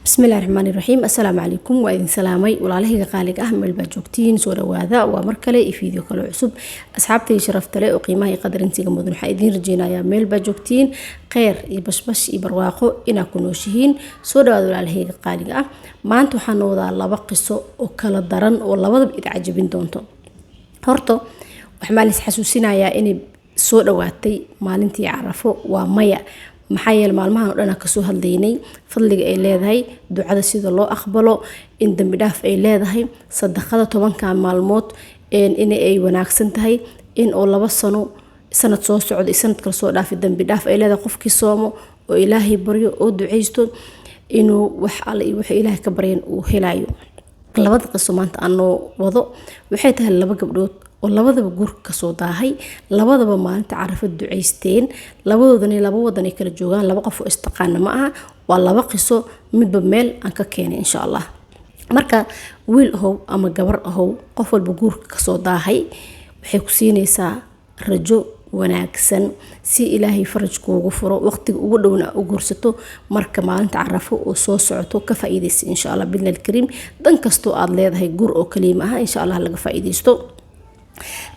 Bismillahi raxmaani raxiim. Assalaamu calaykum. Waa idin salaamay, walaalahayga qaaliga ah, meel baa joogtiin, soo dhawaada. Waa mar kale iyo video kale cusub. Asxaabtay sharafta leh oo qiimaha iyo qadarintiga mudan, waxaa idiin rajeynayaa meel baa joogtiin kheyr iyo bashbash iyo barwaaqo inaa ku nooshihiin. Soo dhawaada, walaalahayga qaaliga ah. Maanta waxaan wadaa laba qiso oo kala daran oo labadaba id cajabin doonto. Horta waxaa lis xasuusinayaa inay soo dhawaatay maalintii Carafo. Waa maya, maxaa yeele maalmahan oo dhan aan kasoo hadlaynay fadliga ay leedahay ducada, sida loo aqbalo, in dambi dhaaf ay leedahay, sadaqada 10-ka maalmood in ay wanaagsan tahay, in oo 2 sano, sanad soo socda iyo sanad kale soo dhaafay, dambi dhaaf ay leedahay qofkii soomo oo Ilaahay baryo oo duceysto, inuu wax alle iyo wuxuu Ilaahay ka baryan uu helayo. Labada qiso maanta aan noo wado waxay tahay laba gabdhood oo labadaba guurka kasoo daahay, labadaba maalinta Carafo duceysteen, labadoodana laba wadan ay kala joogaan, laba qof oo istaqaana ma aha. Waa laba qiso midba meel aan ka keenay, insha Allah. Marka wiil ahow ama gabar ahow, qof walba guurka kasoo daahay, waxay ku siinaysaa rajo wanaagsan si Ilaahay faraj kuugu furo, waqtiga ugu dhowna u guursato. Marka maalinta Carafo oo soo socoto ka faa'iidaysa, insha Allah, bidni alkariim. Dan kastoo aad leedahay, guur oo kaliya ma aha, insha Allah laga faa'iidaysto.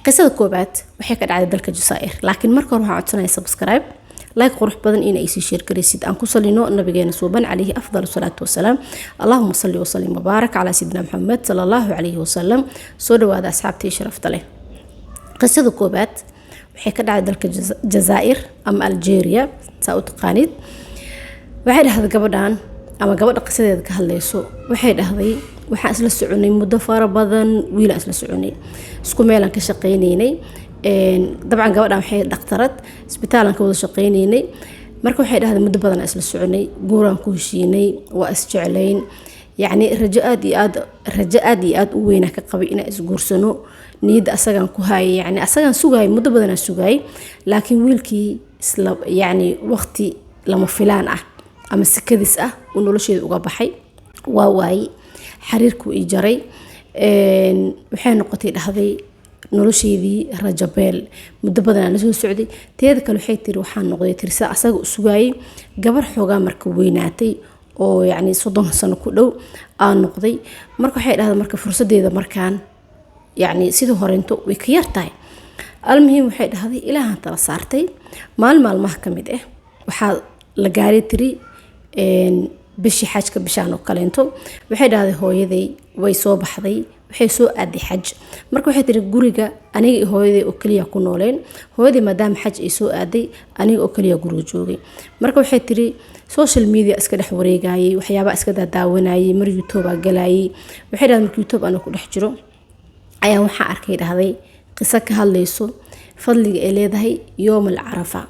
Qisada koobaad waxay ka dhacday dalka Jasaa'ir, laakiin marka hore waxaan codsanaya subscribe, like qurux badan in ay sii share garaysid. Aan ku salino nabigeena suuban, calayhi afdal salaatu wasalaam. Allahuma salli wasalim wabaarak calaa sayidina Maxamed, sala Allahu calayhi wasalam. Soo dhawaada, asxaabtii sharafta leh. Qisada koobaad waxay ka dhacday dalka Jazaa'ir ama Algeria, saa u taqaanid. Waxay dhahday gabadhan, ama gabadha qisadeeda ka hadlayso, waxay dhahday: waxaan isla soconay muddo fara badan wiilaan isla soconay, isku meelaan ka shaqaynaynay. Dabcan gabadhan waxay dhaktarad, isbitaalaan ka wada shaqaynaynay. Marka waxay dhahday: muddo badan isla soconay, guuraan ku heshiinay, waa isjeclayn, yacni rajo aad iyo aad, rajo aad iyo aad u weynaa ka qabay inaan isguursano. Niyadda asagaan ku hayay, yacni asagaan sugayay, muddo badanaan sugayay. Laakiin wiilkii isla, yacni, waqti lama filaan ah ama sikadis ah uu nolosheeda uga baxay. Waa waaye, xiriirkuu ii jaray. Waxay noqotay, dhahday, nolosheedii rajabeel. Muddo badan aan la soo socday. Teeda kale, waxay tiri, waxaan noqday, tiri, sida asaga u sugaayay gabar xoogaa marka weynaatay oo yacni 30 sano ku dhow aan noqday. Marka waxay dhahday, marka fursadeeda markaan, yacni, sidii horeento way ka yar tahay. Almuhiim, waxay dhahday, Ilaahan tala saartay. Maalin maalmaha ka mid ah waxaa la gaaray, tiri, bishii xajka, bishaan oo kaleento. Waxay dhahday, hooyaday way soo baxday, waxay soo aaday xaj. Marka waxay tiri, guriga aniga iyo hooyaday oo keliya ku nooleen. Hooyaday maadaama xaj ay soo aaday, aniga oo keliya guriga joogay. Marka waxay tiri, social media iska dhex wareegayay, waxyaabaa iska daadaawanayay, mar YouTube aa galayay. Waxay dhahday, marka YouTube anoo ku dhex jiro ayaa waxaa arkay, dhahday, qiso ka hadlayso fadliga ay leedahay yoomal Carafa,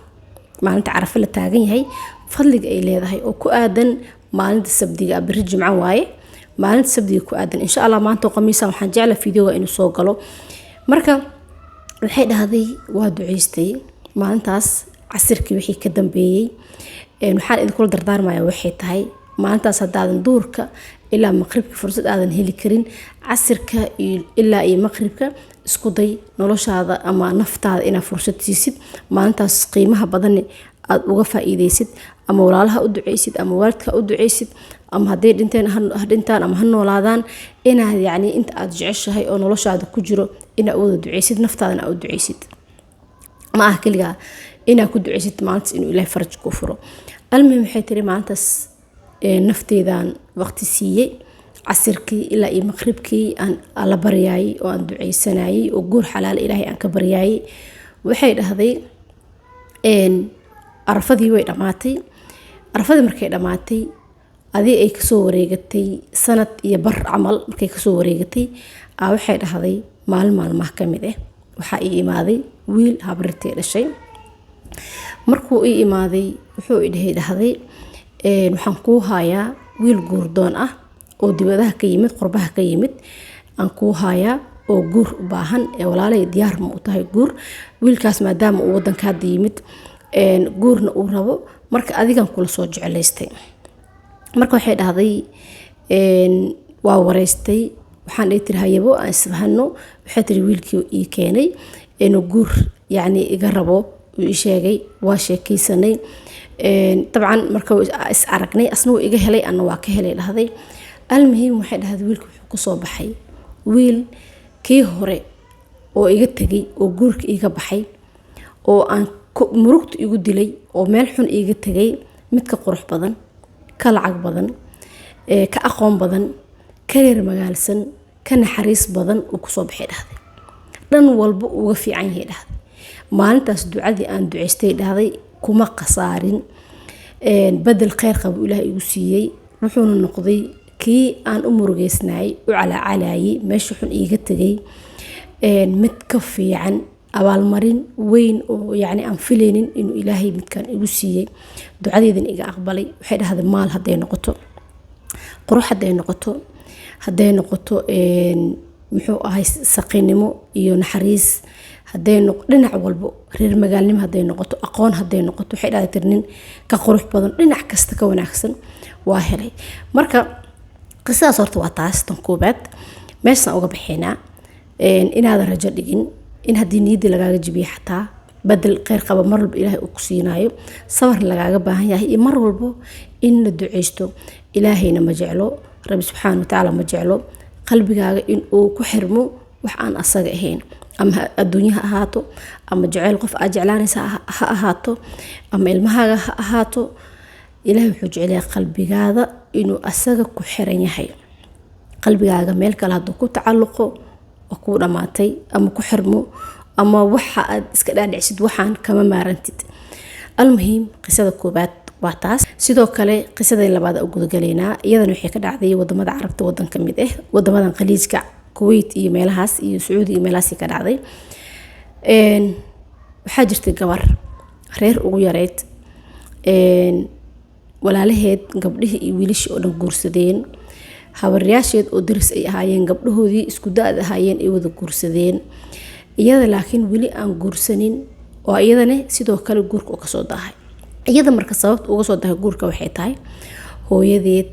maalinta Carafa la taagan yahay, fadliga ay leedahay oo ku aadan maalinta Sabdiga. Beri Jimco waaye, maalinta Sabdiga ku aadan, insha Allah. Maanta oo Khamiisa waxaan jecla videoga inuu soo galo. Marka waxay dhahday, waa duceystay maalintaas casirkii wixii ka dambeeyey. Waxaan idinkula dardaarmaya waxay tahay, maalintaas haddaadan duurka ilaa maqribka fursad aadan heli karin, casirka ilaa iyo maqribka isku day noloshaada ama naftaada inaad fursad siisid, maalintaas qiimaha badan aad uga faa'iideysid, ama walaalaha u duceysid ama waalidka u duceysid, ama hadday dhinteen ha dhintaan ama ha noolaadaan, inaad, yacni, inta aad jeceshahay oo noloshaada ku jiro inaad u wada duceysid, naftaadana aad u duceysid. Ma aha keligaa inaad ku duceysid maalintaas inuu Ilaahay faraj kuu furo. Almuhim, waxay tiri, maalintaas nafteedaan waqti siiyey, casirkii ilaa iyo maqribkii aan alla baryaayay oo aan duceysanayay oo guur xalaal Ilaahay aan ka baryaayay. Waxay dhahday, Arafadii way dhammaatay. Arafadii markay dhammaatay, adii ay kasoo wareegatay sanad iyo bar camal, markay kasoo wareegatay, waxay dhahday, maalin maalmaha ka mid ah waxaa ii imaaday wiil habrirtay dhashay. Markuu ii imaaday, wuxuu idhahay, dhahday, waxaan kuu hayaa wiil guurdoon ah oo dibadaha ka yimid, qurbaha ka yimid aan kuu hayaa oo guur u baahan. Ee walaalay, diyaar ma u tahay guur? Wiilkaas maadaama uu wadanka hadda yimid, guurna uu rabo, marka adigan kula soo jeclaystay. Marka waxay dhahday, waa wareystay. Waxaan dhihi, tiri, hayabo aan isfahano. Waxay tiri, wiilkii ii keenay inuu guur, yacni, iga rabo uu ii sheegay. Waa sheekaysanay. Dabcan marka is aragnay, asna wuu iga helay, anna waa ka helay, dhahday. Almuhiim, waxay dhahday, wiilka wuxuu kusoo baxay wiil kii hore oo iga tegay oo guurka iga baxay oo aan murugta igu dilay oo meel xun iiga tegay, mid ka qurux badan, ka lacag badan, ka aqoon badan, ka reer magaalsan, ka naxariis badan uu kusoo baxay, dhahday. Dhan walba uga fiican yahay, dhahday. Maalintaas ducadii aan duceystay, dhahday, kuma khasaarin. Bedel kheyr qaba Ilaah igu siiyey. Wuxuuna noqday kii aan u murugeysnaayay, u calaacalayay, meesha xun iiga tegay, mid ka fiican. Abaalmarin weyn oo yacni aan filaynin inuu Ilaahay midkan igu siiyey, ducadeydana iga aqbalay. Waxay dhahday, maal hadday noqoto, qurux hadday noqoto, hadday noqoto muxuu ahay, saqinimo iyo naxariis hadday, dhinac walbo, reer magaalnimo hadday noqoto, aqoon hadday noqoto, waxay dhahday tir, nin ka qurux badan, dhinac kasta ka wanaagsan waa helay. Marka qisadaas horta waa taas tan koobaad. Meeshaan uga baxaynaa inaadan rajo dhigin, in haddii niyadii lagaaga jibiyo xataa badel kheyr qaba mar walba Ilaahay uu ku siinaayo, sabarna lagaaga baahan yahay, iyo mar walbo in la duceysto. Ilaahayna ma jeclo, Rabbi subxaana watacaala ma jeclo qalbigaaga in uu ku xirmo wax aan asaga ahayn, ama adduunye ha ahaato, ama jeceyl qof aad jeclaanaysa ha ahaato, ama ilmahaaga ha ahaato. Ilaahay wuxuu jecelyahay qalbigaada inuu asaga ku xiran yahay. Qalbigaaga meel kale hadduu ku tacalluqo, waa kuu dhammaatay, ama ku xirmo, ama waxa aad iska dhaadhicsid waxaan kama maarantid. Almuhiim, qisada koobaad waa taas. Sidoo kale qisadii labaad u gudagalaynaa, iyadana waxay ka dhacday wadamada Carabta, wadan ka mid ah wadamadan Khaliijka, Kuwait iyo meelahaas iyo Sacuudi iyo meelahaas ka dhacday. Waxaa jirtay gabar reer ugu yareyd, walaalaheed gabdhihii iyo wiilashii oo dhan guursadeen, habaryaasheed oo daris ay ahaayeen gabdhahoodii isku da-da ahaayeen ay wada guursadeen, iyada laakiin weli aan guursanin, oo iyadana sidoo kale guurka uu kasoo daahay. Iyada marka sababta uga soo daahay guurka waxay tahay, hooyadeed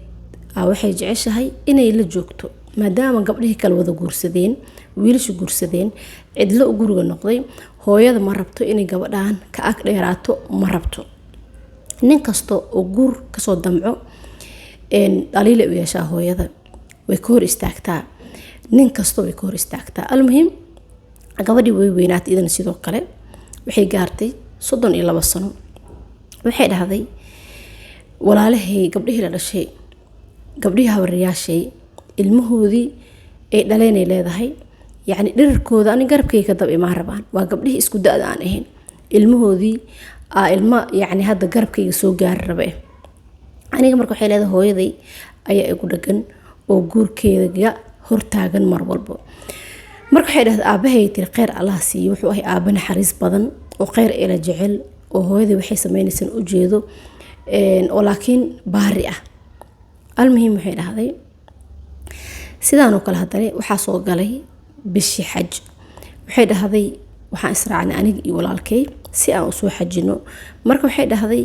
waxay jeceshahay inay la joogto, maadaama gabdhihii kale wada guursadeen, wiilasha guursadeen, cidlo u guriga noqday. Hooyada ma rabto inay gabadhan ka ag dheeraato, ma rabto. Nin kasta oo guur kasoo damco dhaliila u yeeshaa hooyada, way ka hor istaagtaa. Nin kasta way ka hor istaagtaa. Almuhiim, gabadhii way weynaatay. Idana sidoo kale waxay gaartay 32 sano. Waxay dhahday, walaalahay gabdhihii la dhashay, gabdhihii habaryaashay, ilmahoodii ay dhaleenay leedahay, yacni dhirirkooda ani garabkayga ka dab imaan rabaan. Waa gabdhihii isku da-da aan ahayn ilmahoodii aa ilma yacni hadda garabkayga soo gaari rabe aniga. Marka waxay leedahay, hooyaday ayaa igu dhagan oo guurkeeda hortaagan mar walbo. Marka waxay dhahday, aabahay, tiri, kheyr Allah siiyo, wuxuu ahay aaba naxariis badan oo kheyr ila jecel, oo hooyadii waxay sameynaysan ujeedo, oo laakiin baari ah. Almuhiim, waxay dhahday, sidaanoo kale haddana waxaa soo galay bishii xaj. Waxay dhahday, waxaan israacnay aniga iyo walaalkay si aan usoo xajino. Marka waxay dhahday,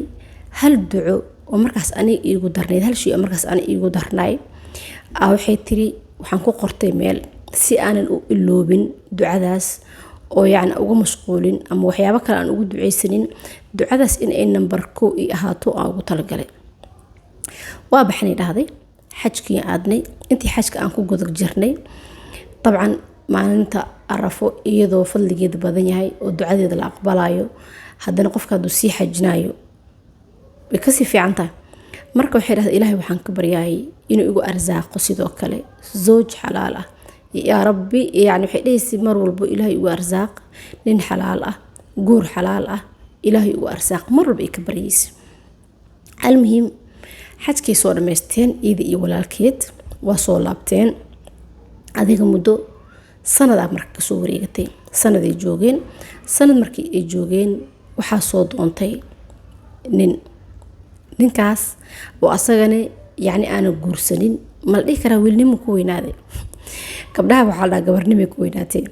hal duco oo markaas aniga iigu darnayd, hal shay oo markaas aniga iigu darnay, waxay tiri, waxaan ku qortay meel si aanan u iloobin ducadaas, oo yacni uga mashquulin ama waxyaabo kale aan ugu duceysanin, ducadaas in ay number 1 ii ahaato aan ugu talagalay. Waa baxnay, dhahday, xajkii aadnay. Intii xajka aan ku guda jirnay, dabcan maalinta Arafo, iyadoo fadligeeda badan yahay oo ducadeeda la aqbalayo, haddana qofka hadduu sii xajinayo way kasii fiican tahay. Marka waxay dhahday, Ilaahay waxaan ka baryaayay inuu igu arsaaqo sidoo kale zooj xalaal ah, yaa Rabbi. Yani waxay dhahaysay mar walbo, Ilaahay igu arsaaq nin xalaal ah, guur xalaal ah Ilaahay igu arsaaq, mar walba ay ka baryaysa. Almuhiim, xajkay soo dhammaysteen iyada iyo walaalkeed, waa soo laabteen. Adiga muddo sanadaa marka kasoo wareegatay, sanaday joogeen. Sanad markii ay joogeen, waxaa soo doontay nin. Ninkaas oo asagana yacni aanan guursanin, ma la dhihi karaa wiilnimo ku weynaaday? Gabdhaha waxaa la dhahaa gabarnimay ku weynaatay.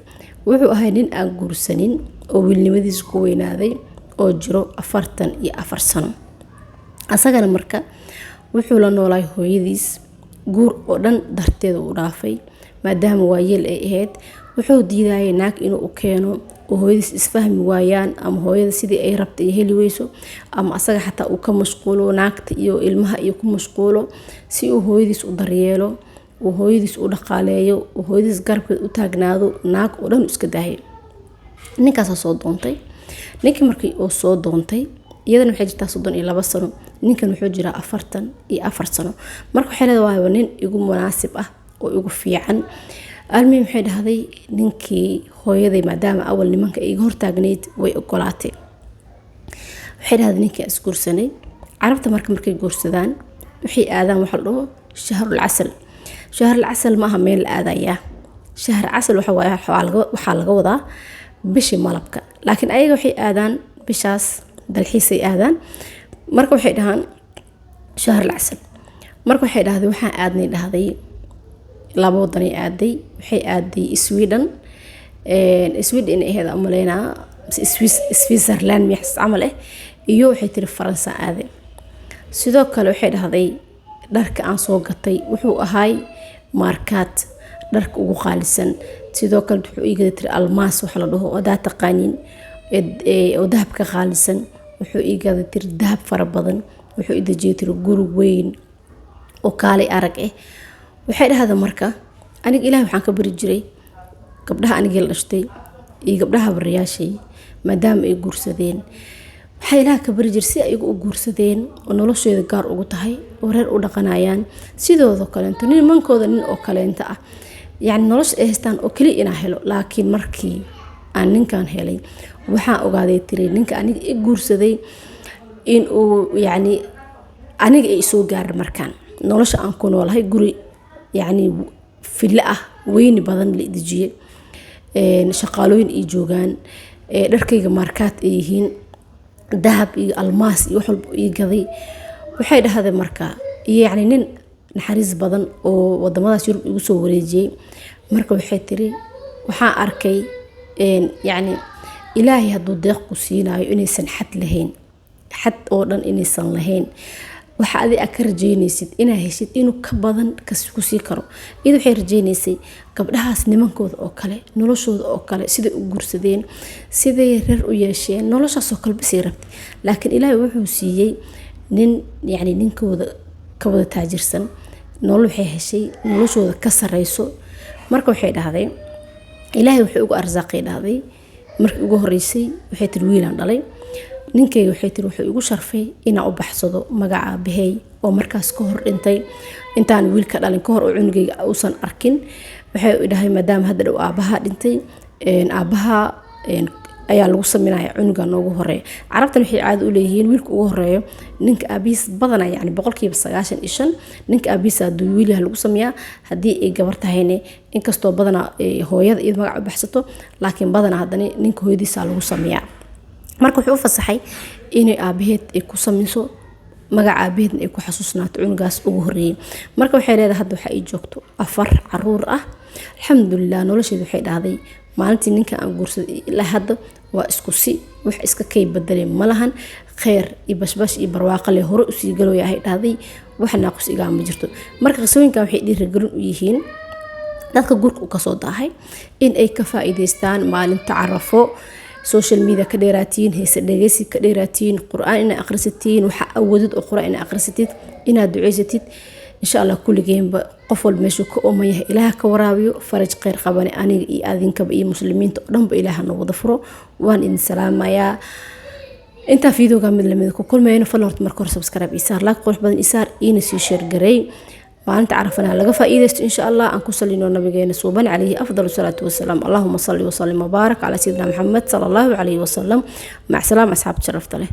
Wuxuu ahay nin aan guursanin oo wiilnimadiisa ku weynaaday, oo jiro 44 sano. Asagana marka wuxuu la noolaay hooyadiis, guur oo dhan darteeda uu dhaafay. Maadaama waayeel ay ahayd, wuxuu diidayay naag inuu u keeno oo hooyadiis isfahmi waayaan, ama hooyada sidii ay rabtay ay heli weyso, ama asaga xataa uu ka mashquulo naagta iyo ilmaha iyo ku mashquulo, si uu hooyadiis u daryeelo, uu hooyadiis u dhaqaaleeyo, uu hooyadiis garabkeed u taagnaado. Naag oo dhan iska daayay. Ninkaasaa soo doontay. Ninkii markii uu soo doontay, iyadana waxay jirtaa 32 sano, ninkan wuxuu jiraa 44 sano. Marka waxay leedahay, waa nin igu munaasib ah oo igu fiican. Almuhim, waxay dhahday ninkii hooyaday, maadaama awal nimanka iga hortaagnayd, way ogolaatay. Waxay dhahday ninkii isguursanay. Carabta marka markay guursadaan, waxay aadaan waxa la dhaho shahrul casal. Shahrul casal maaha meel la aadayaa. Shahr casal waxa waaye, waxaa laga wadaa bishii malabka, laakiin ayaga waxay aadaan bishaas dalxiisay aadaan. Marka waxay dhahaan shahrul casal. Marka waxay dhahday, waxaan aadnay, dhahday, laba wadanay aaday. Waxay aaday Sweden, Sweden inay ahayd umaleynaa, Switzerland miyax camal ah, iyo waxay tiri Faransa aaday. Sidoo kale waxay dhahday, dharka aan soo gatay wuxuu ahaay maarkaad dharka ugu qaalisan. Sidoo kale wuxuu ii gaday, tiri, almaas waxa la dhaho, hadaa taqaanin, oo dahabka qaalisan. Wuxuu ii gaday, tiri, dahab fara badan. Wuxuu ii dejiyay, tiri, guri weyn oo kaalay arag ah. Waxay dhahda, marka aniga Ilaah waxaan ka bari jiray gabdhaha anigii la dhashtay iyo gabdhaha barayaashay, maadaama ay guursadeen, waxaa Ilaah ka bari jiray si ayagu u guursadeen oo nolosheeda gaar ugu tahay oo reer u dhaqanayaan, sidooda kaleento nimankooda nin oo kaleento ah, yacni nolosha ay haystaan oo keliya inaa helo. Laakiin markii aan ninkan helay, waxaan ogaaday, tiri, ninka aniga i guursaday in uu yacni aniga ay soo gaarin markaan nolosha aan ku noolahay, guri yacni fillo ah weyni badan la dejiyey, shaqaalooyin ay joogaan, dharkayga maarkaad ay yihiin, dahab iyo almaas iyo wax walba ii gaday. Waxay dhahday marka, yacni nin naxariis badan oo wadamadaas Yurub igu soo wareejiyey. Marka waxay tiri, waxaan arkay yacni Ilaahay hadduu deeq ku siinayo inaysan xad lahayn, xad oo dhan inaysan lahayn. Waxa adi aad ka rajeynaysid inaa heshid inuu ka badan kusii karo. Iyada waxay rajeynaysay gabdhahaas nimankooda oo kale, noloshooda oo kale, siday u guursadeen, siday reer u yeesheen, noloshaasoo kale basay rabtay. Laakiin Ilaahay wuxuu siiyey nin yacni ninkooda ka wada taajirsan. Nolol waxay heshay noloshooda ka sareyso. Marka waxay dhahday, Ilaahay wuxuu ugu arsaaqay, dhahday, markii ugu horeysay, waxay tiri, wiilaan dhalay. Ninkayga, waxay tiri, wuxuu igu sharfay inaan u baxsado magaca aabahey oo markaas ka hor dhintay, intaan wiilka dhalin ka hor oo cunugayga uusan arkin. Waxay dhahay, maadaama hadda dhow aabaha dhintay, aabaha ayaa lagu sameynaya cunuga noogu horeeya. Carabtan waxay caado u leeyihiin wiilka ugu horeeyo ninka aabihiis badana, yacni 95% ninka aabihiis hadduu wiil yahay lagu sameeyaa. Haddii ay gabar tahayne, inkastoo badanaa hooyada iyada magac u baxsato, laakiin badanaa haddana ninka hooyadiisa lagu sameeyaa. Marka wuxuu u fasaxay inay aabaheed ay ku sameyso, magaca aabaheedna ay ku xasuusnaato cunugaas ugu horeeyay. Marka waxay leedahay, hadda waxa ay joogto afar caruur ah, alxamdulilah. Nolosheedu, waxay dhahday, maalintii ninka aan guursaday ilaa hadda waa isku si, wax iska kay bedelay ma lahan. Kheyr iyo bashbash iyo barwaaqo le hore usii galooya, ahay dhahday, wax naaqus igaama jirto. Marka qisooyinkan waxay dhiirigelin u yihiin dadka gurka u kasoo daahay in ay ka faa'iidaystaan maalinta Carafo, social media ka dheeraatiin, heese dhegeysi ka dheeraatiin, Qur-aan inaad akhrisatiin, waxa awoodid oo Qur-aan inaad akhrisatid, inaad duceysatid, insha Allah. Kulligeenba qof walba meeshuu ka ooman yahay Ilaaha ka waraabiyo. Faraj kheyr qabane aniga iyo adinkaba iyo muslimiinta oo dhanba Ilaaha noo wada furo. Waan idin salaamayaa. Intaa videoga mid lamid ku kulmayno, fadlan horta marka hore subscribe isaar, like qurux badan isaar, iina sii share gareey. Maalinta Carafana laga faa'iidaysto, insha Allah. Aan ku salino nabigeena suuban, calayhi afdal salaatu wasalaam. Allahuma salli wasallim wabaarak calaa sayidina Maxamed sala Allahu calayhi wasalam. Mac salaam, asxaabta sharafta leh.